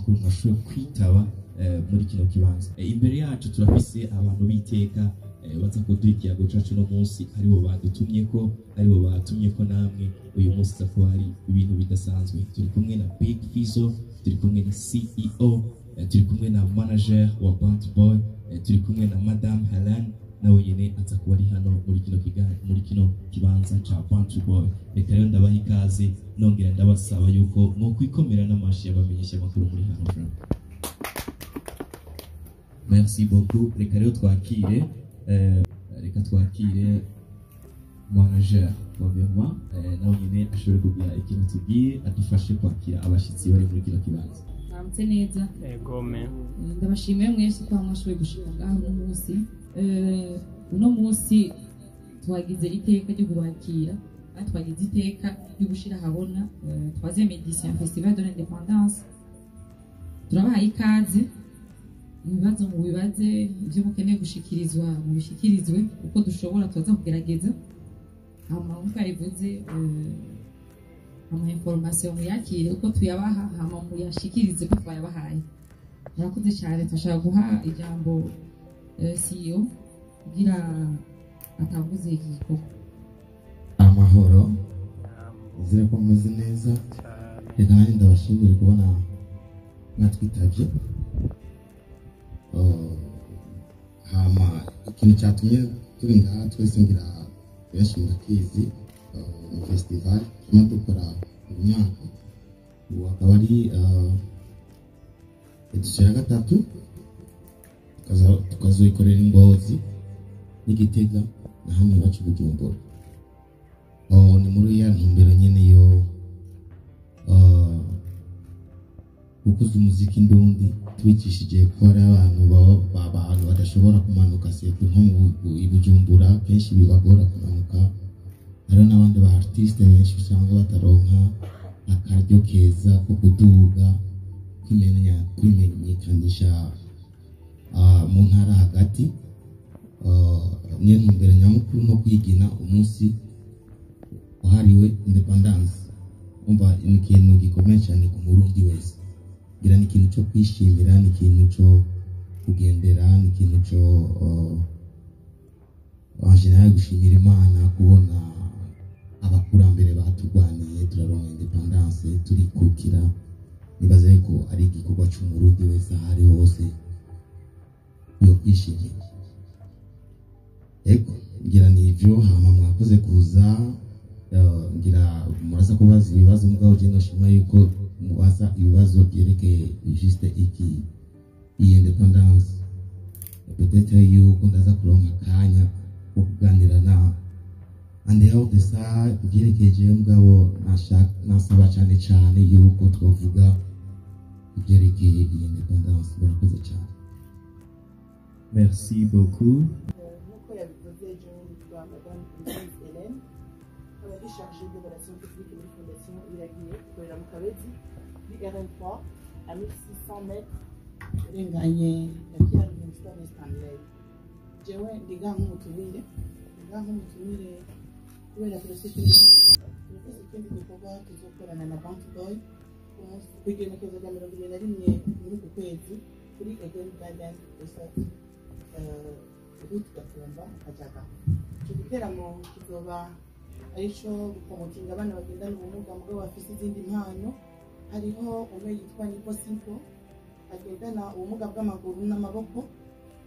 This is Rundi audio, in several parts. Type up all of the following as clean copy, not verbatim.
amakuru mwashoboye kwitaba muri kino kibanza. Imbere yacu turafise abantu b'iteka baza kuduha ikiyago cacu no munsi, aribo badutumye ko, aribo batumye ko namwe uyu munsi za kuba hari ibintu bidasanzwe. Turi kumwe na Big Fizzo, turi kumwe na CEO, turi kumwe na manager wa Bantu Boy, turi kumwe na Madame Helen, nawe nyene aza kuba ari hano muri kino kiganiro, muri kino kibanza ca Bantu Boy. Reka rero ndabaha ikaze, nongera ndabasaba yuko mwokwikomera n'amashi y'abamenyesha amakuru muri hano. Merci beaucoup. Reka rero twakire, reka twakire manager premièrement, nawe nyene ashobore kugira ikintu tubwiye, adufashe kwakira abashitsi bari muri kino kibanza. Mwaramutse neza. Egome. Ndabashimiye mwese ko mwashoboye gushika ngaho uno munsi. Uno munsi twagize iteka ryo kubakira kandi twagize iteka ryo gushira ahabona troisième édition ya Festival de l'Indépendance. Turabahaye ikaze, ibibazo mubibaze, ibyo mukeneye gushikirizwa mubishikirizwe, uko dushobora tuza kugerageza. Hama nkuko yabivuze, ama information muyakire uko tuyabaha, hama muyashikirize uko twayabahaye. Murakoze cyane. Turashaka guha ijambo CEO kugira atanguze iki gikorwa. Amahoro, nizere ko mumeze neza. Reka nanjye ndabashimire kubona mwatwitabye. Hama ikintu cyatumye turi ngaha twese, ngira benshi murakizi, ni festival turimo dukora buri myaka. Ubu akaba ari édition ya gatatu, tukazoyikorera i Ngozi n'Igitega na hano iwacu i Bujumbura. Oh, ni muri ya ntumbero nyene yo gukuza umuziki ndundi, tubicishije ko hari abantu abantu badashobora kumanuka sete nko i Bujumbura, kenshi bibagora kumanuka. Hariho n'abandi ba artiste benshi usanga bataronka akaryo keza ko kuduga kwimenyekanisha mu ntara hagati. Niyo ntumbero nyamukuru, no kwigina umunsi wahariwe indépendance. Umva, ni ikintu gikomeye cyane ku Murundi wese. Ngira ni ikintu cyo kwishimira, ni ikintu cyo kugendera, ni ikintu cyo en général gushimira Imana kubona abakurambere baturwaniye turaronka indépendance, turikukira. Nibaza yuko ari igikorwa cy'Umurundi wese aho ari hose yo kwishimira. Ego, ngira ni ivyo. Hama mwakoze kuza. Ngira muraza kubaza ibibazo, mugabo je noshima yuko mubaza ibibazo byerekeye juste iki, iyi indépendance. Peut-être yuko ndaza kuronka akanya ko kuganira na en dehors de ça kubyerekeye jewe, mugabo nasaba cyane cyane yuko twavuga ibyerekeye iyi indépendance. Murakoze cyane. Merci beaucoup. Nk'uko yabivuze, jewe nitwa Madame Louise Hélène, nkaba ndi chargée de relations publiques muri Fondation Iragiye, ikorera mu Kabezi kuri RN3 à 1600 mètres urenganye na Pierre Livingstone Stanley. Jewe ndiga nk'umutumire, ndiga nk'umutumire kubera turafise ikindi gikorwa tuzokorana na Bantu Boy kw'igenekerezo rya 21 muri uku kwezi kuri Eden Garden Resort, route Gatumba Kajaga. Ico giteramo kizoba arico gupromotinga abana bagendana ubumuga mugabo bafise izindi mpano. Hariho umwe yitwa Nipo Simple, agendana ubumuga bw'amaguru n'amaboko.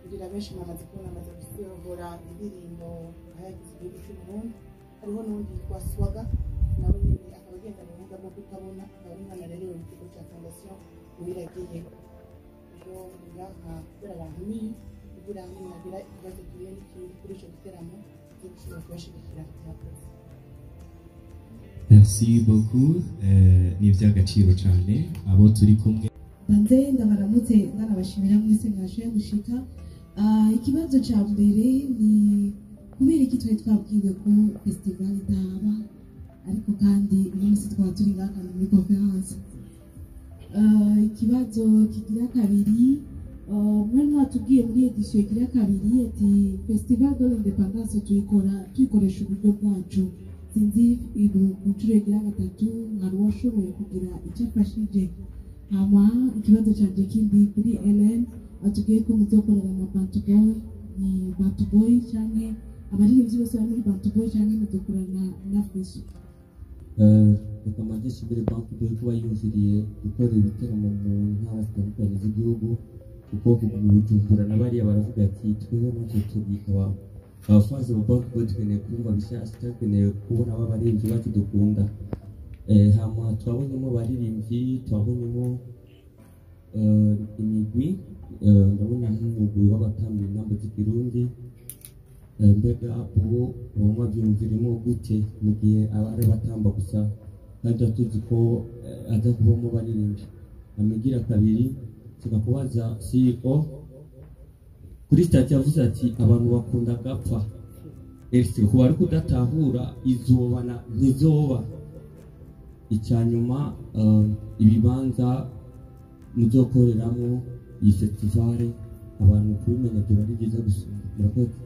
Kugira benshi mwamaze kubona, amaze gusohora indirimbo ahayagize igihugu cy'u Burundi. Hariho n'uwundi yitwa Swaga, nawe nyene akaba agendana ubumuga bwo kutabona, akaba ari umwana arerewe mu kigo cya Fondation Uwiragiye. Rero ndi ngaha kubera bantumiye kugira ngo nihagira ikibazo kimwe n'ikindi kuri ico giteramo nze gushobora kubashigikira. Murakoze. Merci beaucoup. Ni iby'agaciro cyane abo turi kumwe. Banze ndabaramutse, ndanabashimira mwese mwashoboye gushika. Ikibazo ca mbere ni kubera iki twari twabwiwe ko festival itaba, ariko kandi uno munsi twaba turi ngaha kandi muri conférence? Ikibazo kigira kabiri, mwari mwatubwiye muri édition igira kabiri ati Festival de l'Indépendance tuyikora tuyikoresha uburyo bwacu. Sinzi ibu ku nshuro igira gatatu hari uwashoboye kugira icyo afashije. Hama ikibazo canje kindi kuri Ellen, atubwiye ko muzokorana na Bantu Boy. Ni Bantu Boy canke abaririmbyi bose bari muri Bantu Boy, canke muzokorana na Fresh? Reka mbanze nshimire Bantu Boy kuba yumviriye gukora ibiteramo mu ntara zitandukanye z'igihugu, kuko kuguma i Bujumbura na bariya baravuga ati twebwe natwe turi abafanzi ba Bantu Boy, dukeneye kumva bishyashya, dukeneye kubona aba baririmbyi bacu dukunda. Hama twabonyemo abaririmbyi, twabonyemo imigwi, ndabona nk'umugwi w'abatamba intambo z'ikirundi. Mbega ubu muba mwabyumviremo gute mu gihe aba ari abatamba gusa, kandi tuba tuzi ko aza kubamo baririmbyi? Amigira kabiri, tukakubaza CEO kuri statut yavuze ati abantu bakunda gapfa, ese kuba ari kudatahura izoba na ntizoba? Icya nyuma, ibibanza muzokoreramo iyi festival, abantu kubimenya byoba ari byiza gusumba. Murakoze.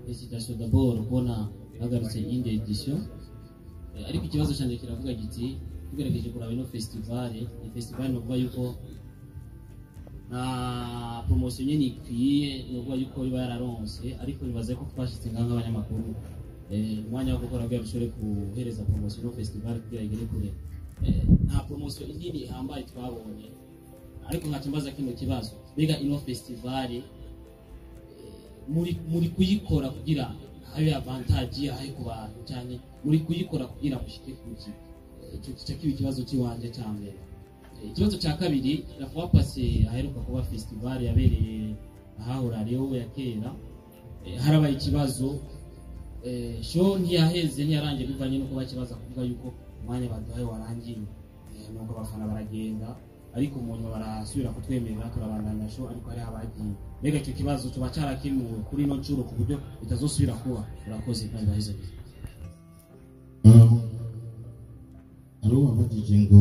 Félicitations d'abord kubona hagarutse iyindi édition. Ariko ikibazo cyanjye kiravuga giti: tugerageje kuraba ino festival, ni festival novuga yuko nta promotion nyene ikwiye, novuga yuko iba yararonse, ariko nibaza ko twashitse ngaha nk'abanyamakuru, umwanya wo gukora kugira dushobore guhereza promotion ino festival kugira igere kure. Nta promotion nini ihambaye twabonye, ariko nkaca mbaza kino kibazo: mbega ino festival muri kuyikora kugira habe avantage yahe ku bantu, cyane muri kuyikora kugira mushike kuki? Icyo kica kiba ikibazo cy'iwanje cya mbere. Ikibazo cya kabiri, la fois passée aheruka kuba festival yabereye ahahora Leo ya kera, harabaye ikibazo, show ntiyaheze, ntiyarangiye, bivanye nuko bakibaza kuvuga yuko umwanya baduhaye warangiye. Nuko abafana baragenda, ariko mu nyuma barasubira kutwemerera turabandanya show, ariko hariho abagiye. Mbega icyo kibazo tuba cyarakemuwe kuri ino nshuro ku buryo bitazosubira kuba? Urakoze kandi baheze. Hari uwabajije ngo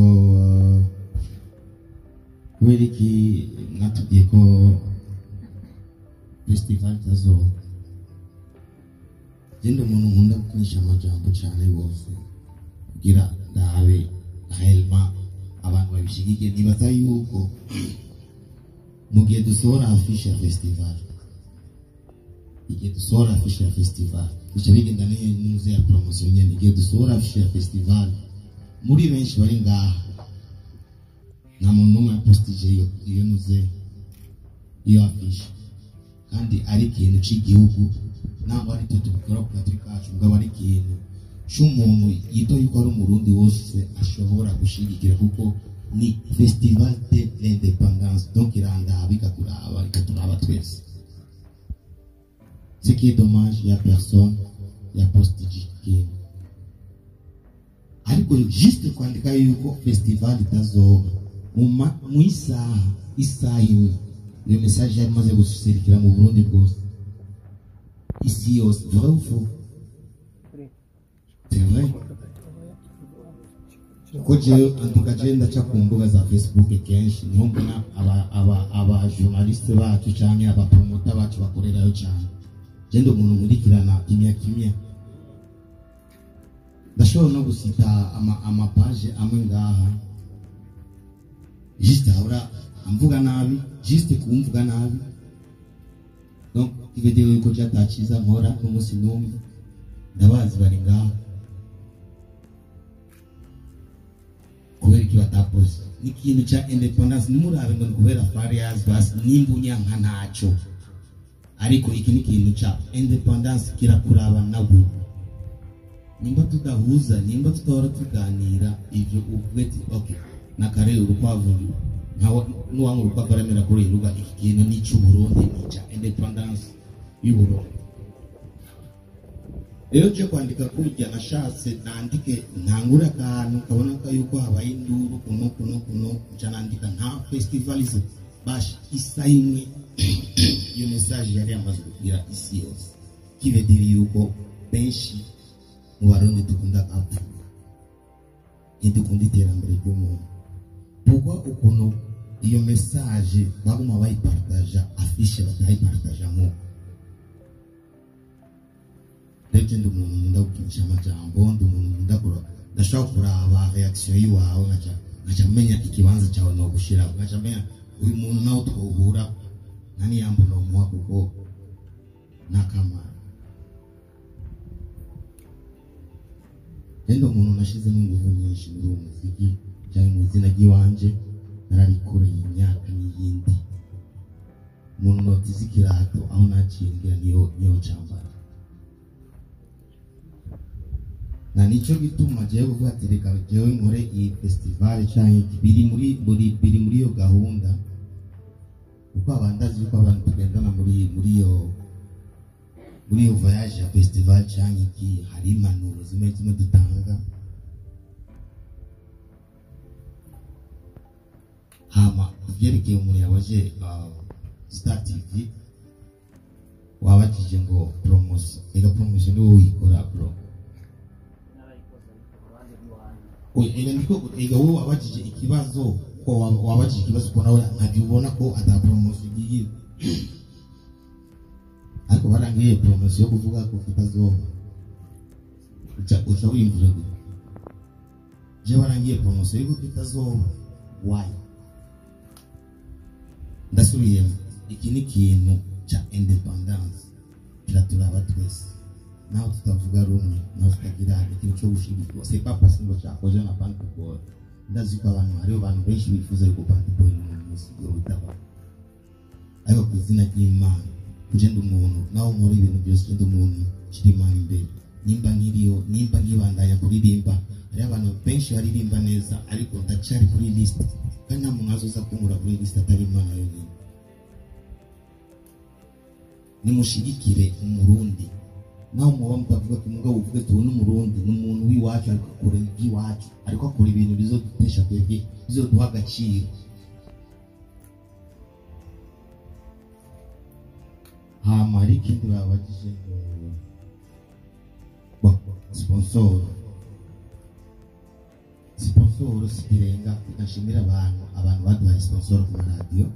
kubera iki mwatubwiye ko festival itazoba. Jye umuntu nkunda gukinisha amajambo cyane rwose kugira ndabe réellement abantu babishigikiye. Nibaza yuko mu gihe dusohora affiche ya festival, igihe dusohora affiche ya festival bica bigenda neza ya promotion nyene. Igihe dusohora affiche ya festival, muri benshi bari ngaha nta muntu n'umwe yapostije iyo nuze iyo affiche, kandi ari ikintu cy'igihugu, ntabwo ari twe tubikora ku gatwe kacu, mugabo ari ikintu c'umuntu yitwa yuko ari umurundi wose ashobora gushigikira, kuko ni festival de l'indépendance, donc irandaba, ikakuraba, ikaturaba twese. Ce qui est dommage, il y a personne yapostije ikintu, ariko juste kwandika yuko festival itazoba, mu isaha, isaha imwe, iyo message yari imaze gusirikira mu Burundi bwose, isi yose. Vrai ou faux? C'est vrai, kuko jewe antuka je ndaca ku mbuga za Facebook kenshi, niho mbona aba journaliste bacu canke aba promoter bacu bakorerayo cyane. Je ndi umuntu nkurikirana kimya kimya, ndashobora no gusita ama page amwe ngaha juste ahora amvuga nabi, juste kumvuga nabi. Donc il veut dire yuko je ataciza nkora n'umunsi n'umwe. Ndabazi bari ngaha, kubera iki batakoze? Ni ikintu cya indépendance, nimurabe ngo ni kubera Farias basi nimba unyanka ntaco, ariko iki ni ikintu cya indépendance, kirakuraba nawe. Nimba tudahuza, nimba tutahora tuganira ivyo, uvuge ati okay, nakare urukwavu nkawe nuwanga urukwavu aramera kuri iruga. Iki kintu ni icy'Uburundi, ni icya indépendance y'Uburundi. Rero je kwandika kurya nashatse nandike ntangure akantu kabona ko yuko habaye induru kuno kuno kuno, nca nandika nta festival bash. Isaha imwe iyo message yari yamaze kugira isi yose, qui veut dire yuko benshi mu Barundi dukunda gapfa, ntidukunda iterambere ry'umuntu. Pourquoi ukuntu iyo message baguma bayipartaja, affiche batayipartaja? Nk'uko rero je ndi umuntu nkunda gukinisha amajambo, ndi umuntu nkunda ndashobora kuraba réaction yiwawe nkaca Nkaca menya ikibanza cyawe no gushira, nkaca menya uyu muntu nawe twohura nta niyambo nomuha kuko ntakamaro. Rero umuntu nashizemo ingufu nyinshi muri uwo muziki cyangwa mu izina ry'iwanje, nararikoreye imyaka n'iyindi. Umuntu notiza ikirato aho naciye ngira niyo cambara, na nico gituma jewe kuvuga ati reka jewe nkore iyi festival canke iki, biri muri iyo gahunda, kuko abandazi yuko abantu tugendana muri iyo voyage ya festival canke iki, hari impanuro zimwe zimwe dutanga. Hama kuvyerekeye umuntu yabaje Star TV, wabajije ngo promotion, ega promotion niwe uyikora bro. Oya, ega niko, ega wowe wabajije ikibazo ko wabajije ikibazo ko nawe ntabyo ubona ko ata promotion igiye, ariko barangiye promotion yo kuvuga ko itazoba, uca wiyumvira gute? Je barangiye promotion yo kuvuga itazoba, why? Ndasubiyemo, iki ni ikintu cya independence, kiraturaba twese, naho tutavuga rumwe, naho tutagira ikintu cyo gushigikirwa. C'est pas parce ngo cyakoze na Bantu Boy. Ndazi ko abantu, hariho abantu benshi bifuza yuko Bantu Boy ni umuntu wese witaba, ariko ku izina ry'Imana kugenda umuntu naho nkora ibintu byose, kugenda umuntu kiri Imana imbere, nimba nkiriyo, nimba nkibandanya kuririmba, hariho abantu benshi baririmba neza, ariko ndacyari kuri list, kandi nta muntu azoza kunkura kuri list atari Imana yonyine. Nimushigikire Umurundi, naho muba mutavuga ko umugabo uvuge tubone Umurundi ni umuntu w'iwacu, ariko akora iby'iwacu, ariko akora ibintu bizodutesha twebwe, bizoduha agaciro. Hama hari ikindi babajije ngo sponsor, sponsor sikirenga. Nashimira abantu baduhaye sponsor ku maradiyo,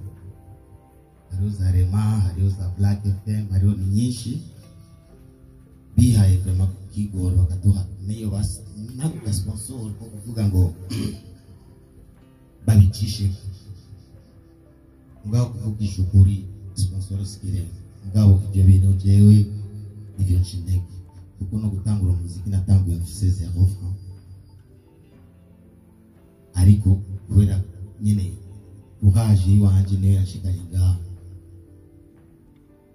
hariho za Rema, hariho za Black FM, hariho ni nyinshi bihaye vraiment kukigora bakaduha niyo basi nako ga sponsor ko kuvuga ngo babicishe. Mugabo kuvugisha ukuri, sponsor sikirenga. Mugabo ibyo bintu jewe nivyo nca intege, kuko no gutangura umuziki natanguye mfise 0 franc, ariko kubera nyene courage iwanje niyo yanshikanye ngaha.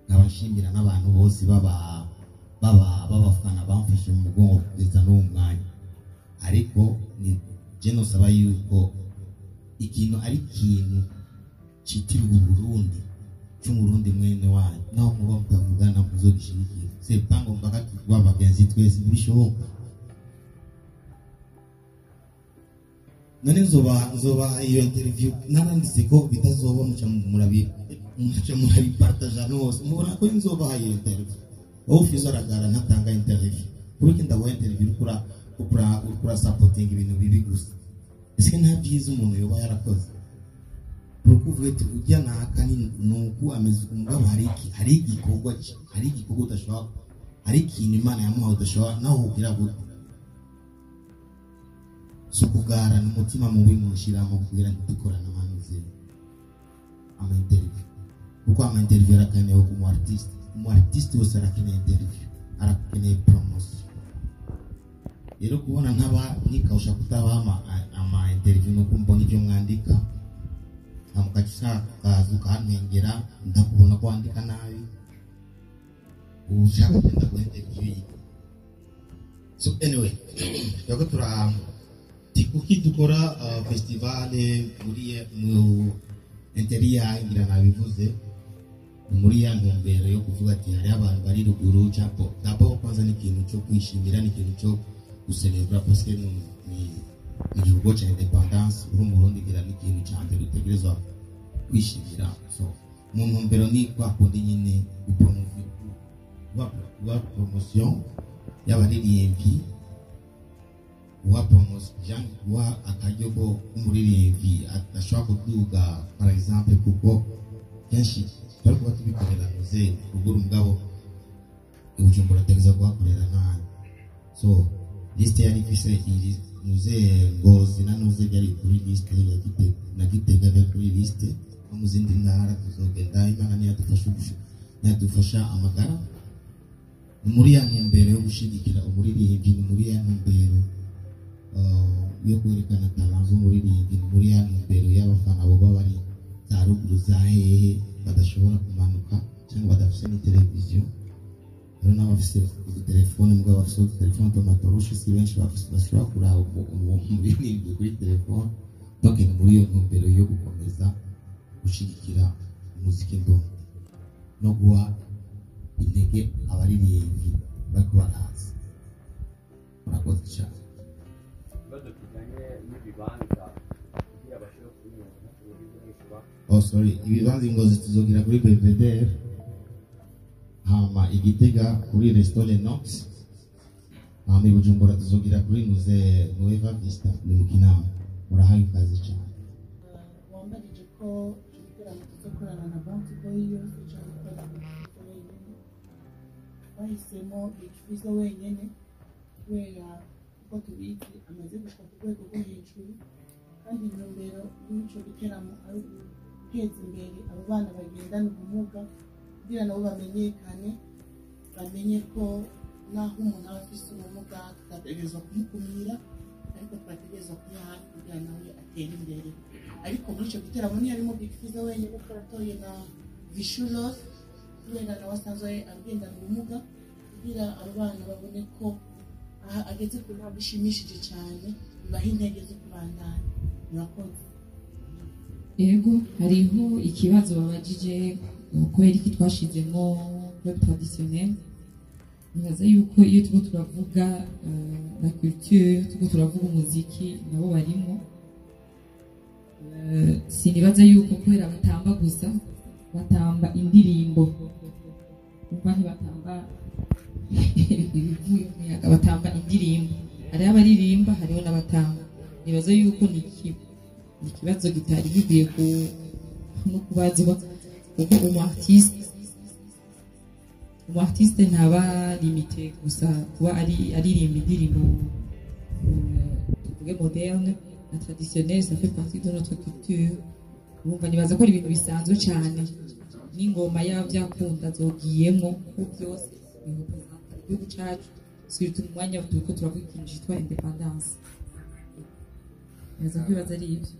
Nkaba nshimira n'abantu bose b'abafana bamfashe mu mugongo kugeza n'uwo mwanya. Ariko ni je nosaba yuko ikintu ari ikintu citiriwe Uburundi, c'Umurundi mwene wanyu, naho muba mutavugana muzogishigikira. C'est pas ngo mpaka tuba abagenzi twese, ntibishoboka. None nzoba iyo interview naranditse ko bitazoba, muca murabipartaja hose, mubona ko nzobaha iyo interview. Wowe ufize aragara ntatanga interview, kuri ndaguha interview uriko urasapotinga ibintu bibi gusa. Ese nta byiza umuntu yoba yarakoze? Urukuvuga ati ujya naka ni nuku ameze, umugabo hari iki, hari igikorwa, hari igikorwa udashobora, hari ikintu Imana yamuhaye udashobora naho ugira gute. Si ukugarana umutima mubi mushiramo kugira ngo dukorane amazi ama interview, kuko ama interview arakenewe ku mu artiste. Umu artiste wese arakeneye interview, arakeneye promotion. Rero kubona ntaba nikawusha kutabaha ama interview no kumbona ibyo mwandika, amukaca kaza ukantengera, ndakubona ko wandika nabi, ushaka kugenda guha interview yiwe. So anyway, twebwe tura kuki dukora festival muri mu interior, ngira nabivuze muri ya ntumbero yo kuvuga ati hari abantu bari ruguru chapo. D'abord kwanza ni ikintu cyo kwishimira, ni ikintu cyo gucelebra, parce que ni igihugu cya independence, uri Umurundi ngira ni ikintu cya mbere utegerezwa kwishimira. So mu ntumbero ni kwa kundi nyine guha promotion y'abaririmbyi, guha promotion, guha akaryo ko umuririmbyi adashobora kuduga par exemple, kuko kenshi twari kuba tubikorera muze ruguru, mugabo i Bujumbura ategereza kuhakorera nabi. So liste yari ifise Nuze Ngozi na Nuze byari kuri liste ya Gitega na Gitega byari kuri liste, no mu zindi ntara tuzogenda. Imana niyadufasha amagara. Ni muri ya ntumbero yo gushigikira umuririmbyi, ni muri ya ntumbero yo kwerekana talent z'umuririmbyi, ni muri ya ntumbero y'abafana boba bari za ruguru, za hehe, badashobora kumanuka cyangwa badafise ni televiziyo. Hariho n'abafise udutelefone, mugabo bafise udutelefone tw'amatoroshe, si benshi bashobora kuraba uwo muririmbyi kuri telefone. Donc ni muri iyo ntumbero yo gukomeza gushigikira umuziki ndundi no guha intege abaririmbyi bariko baraza. Murakoze cyane. Ikibazo kijyanye n'ibibanza kugira bashobore kubinyura uburyo bw'ishyura. Oh, sorry. Ibibanza, Ingozi tuzogira kuri Belvedere, hama Igitega kuri Resto Lenox, hama i Bujumbura tuzogira kuri Nuze Nueva Vista, ni mu Kinama. Murahawe ikaze cyane. Wambajije ko icyo giteramo tuzokorana na Bounty Boy yose cyangwa gukorana na Big Fizzo wenyine. Twahisemo Big Fizzo wenyine kubera uko tubizi amaze gushika ku rwego rwo hejuru, kandi intumbero y'icyo giteramo ari uguteza imbere abo bana bagendana ubumuga kugira nabo bamenyekane, bamenye ko naho umuntu aba afise ubumuga tutategerezwa kumukumira, ariko twategerezwa kumuha hafi kugira nawe atere imbere. Ariko muri icyo giteramo ntiyarimo Big Fizzo wenyine, twaratoye na Vishulos kubera nawe asanzwe agendana ubumuga, kugira abo bana babone ko aha ageze ku ntambwe ishimishije cyane, bibaha intege zo kubandanya. Murakoze. Yego, hariho ikibazo babajije kubera iki twashizemo club traditionnel. Nibaza yuko iyo turiko turavuga la culture, turiko turavuga umuziki, nabo barimo. Sinibaza yuko kubera batamba gusa, batamba indirimbo, umva, ntibatamba ibivuye mu muyaga, batamba indirimbo. Hariho abaririmba, hariho n'abatamba. Nibaza yuko ni ikibazo kitari gikwiye ku no kubazwa, kuko umu artiste ntaba limité gusa kuba ari aririmba indirimbo, tuvuge moderne na traditionnelle, ça fait partie de notre culture. Urumva, nibaza ko ari ibintu bisanzwe cyane, n'ingoma yaba byakunda zogiyemo, kuko byose birepresenta igihugu cyacu, surtout mu mwanya turiko turavuga ikintu cyitwa indépendance. Nibaza ko ibibazo ari ibyo.